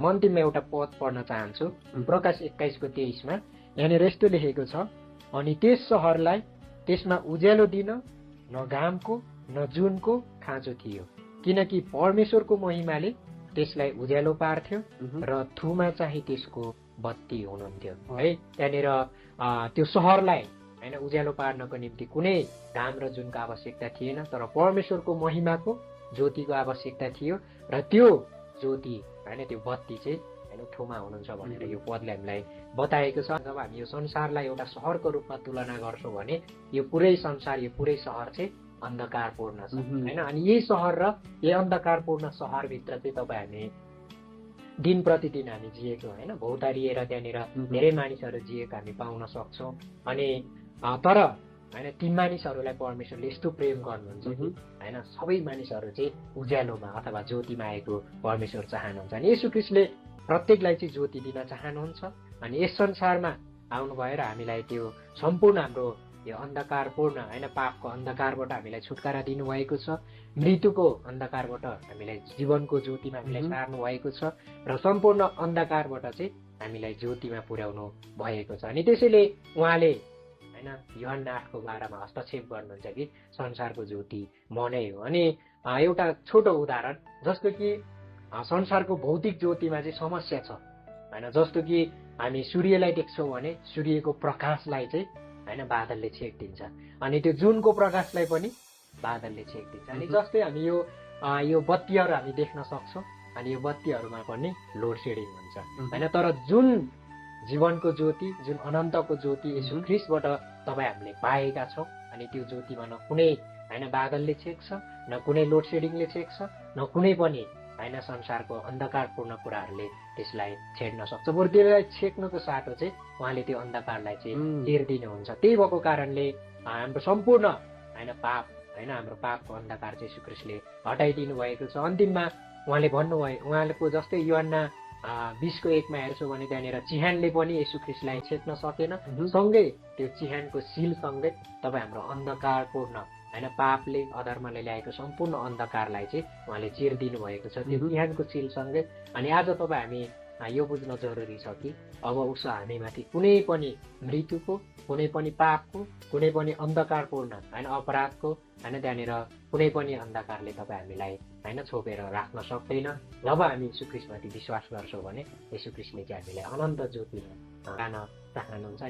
म अन्तिममा एउटा पद पढ्न चाहन्छु प्रकाश 21 को 23 मा। यहाँनिर यस्तो लेखेको छ, अनि त्यस सहरलाई त्यसमा उज्यालो दिन न घामको न जुनको खाँचो थियो, किनकि परमेश्वरको महिमाले त्यसलाई उज्यालो पार्थ्यो र थुमा चाहिँ त्यसको बत्ती हुनुहुन्थ्यो है। त्यहाँनिर त्यो सहरलाई हैन उज्यालो पार्नको निम्ति कुनै घाम र जुनको आवश्यकता थिएन, तर परमेश्वरको महिमाको ज्योतिको आवश्यकता थियो र त्यो ज्योति हैन त्यो बत्ती चाहिँ हैन थुमा हुनुहुन्छ भनेर यो पदले हामीलाई बताएको छ। जब हामी यो संसारलाई एउटा सहरको रूपमा तुलना गर्छौँ भने यो पुरै संसार, यो पुरै सहर चाहिँ अन्धकारपूर्ण छ हैन। अनि यही सहर र यही अन्धकारपूर्ण सहरभित्र चाहिँ तपाईँ हामी दिन प्रतिदिन हामी जिएको हैन, भौतारिएर त्यहाँनिर धेरै मानिसहरू जिएको हामी पाउन सक्छौँ। अनि तर हैन ती मानिसहरूलाई परमेश्वरले यस्तो प्रेम गर्नुहुन्छ कि हैन सबै मानिसहरू चाहिँ उज्यालोमा अथवा ज्योतिमा आएको परमेश्वर चाहनुहुन्छ। अनि येशू ख्रीष्टले प्रत्येकलाई चाहिँ ज्योति दिन चाहनुहुन्छ। अनि यस संसारमा आउनु भएर हामीलाई त्यो सम्पूर्ण हाम्रो यो अन्धकारपूर्ण हैन पापको अन्धकारबाट हामीलाई छुटकारा दिनुभएको छ, मृत्युको अन्धकारबाट हामीलाई जीवनको ज्योतिमा हामीलाई सार्नु भएको छ र सम्पूर्ण अन्धकारबाट चाहिँ हामीलाई ज्योतिमा पुर्याउनु भएको छ। अनि त्यसैले उहाँले हैन यूहन्ना 8 को 12 मा हस्तक्षेप गर्नुहुन्छ कि संसारको ज्योति म नै हो। अनि एउटा छोटो उदाहरण, जस्तो कि संसारको भौतिक ज्योतिमा चाहिँ समस्या छ हैन। जस्तो कि हामी सूर्यलाई देख्छौँ भने सूर्यको प्रकाशलाई चाहिँ हैन बादलले छेकिदिन्छ, अनि त्यो जुनको प्रकाशलाई पनि बादलले छेकिदिन्छ। अनि जस्तै हामी यो बत्तीहरू हामी देख्न सक्छौँ, अनि यो बत्तीहरूमा पनि लोड सेडिङ हुन्छ हैन। तर जुन जीवनको ज्योति, जुन अनन्तको ज्योति येशू ख्रीष्टबाट तपाईँ हामीले पाएका छौँ, अनि त्यो ज्योतिमा न कुनै हैन बादलले छेक्छ, न कुनै लोड सेडिङले छेक्छ, न कुनै पनि हैन संसारको अन्धकारपूर्ण कुराहरूले त्यसलाई छेड्न सक्छ। बरु त्यसलाई छेक्नुको साटो चाहिँ उहाँले त्यो अन्धकारलाई चाहिँ चिरिदिनुहुन्छ। त्यही भएको कारणले हाम्रो सम्पूर्ण हैन पाप हैन हाम्रो पापको अन्धकार चाहिँ येशू ख्रीष्टले हटाइदिनु भएको छ। अन्तिममा उहाँले भन्नुभयो, उहाँको जस्तै यूहन्ना 20 को 1 मा हेर्छौँ भने त्यहाँनिर चिहानले पनि येशू ख्रीष्टलाई छेक्न सकेन, सँगै त्यो चिहानको सिलसँगै तपाईँ हाम्रो अन्धकारपूर्ण हैन पापले अधर्मले ल्याएको सम्पूर्ण अन्धकारलाई चाहिँ उहाँले चिरिदिनु भएको छ त्यो चिहानको सिलसँगै। अनि आज तपाईँ हामी यो बुझ्न जरुरी छ कि अब उसो हामीमाथि कुनै पनि मृत्युको, कुनै पनि पापको, कुनै पनि अन्धकारपूर्ण हैन अपराधको हैन त्यहाँनिर कुनै पनि अन्धकारले तपाईँ हामीलाई हैन छोपेर राख्न सक्दैन। जब हामी येशू ख्रीष्टमाथि विश्वास गर्छौँ भने येशू ख्रीष्टले चाहिँ हामीलाई अनन्त ज्योतिमा जान चाहनुहुन्छ।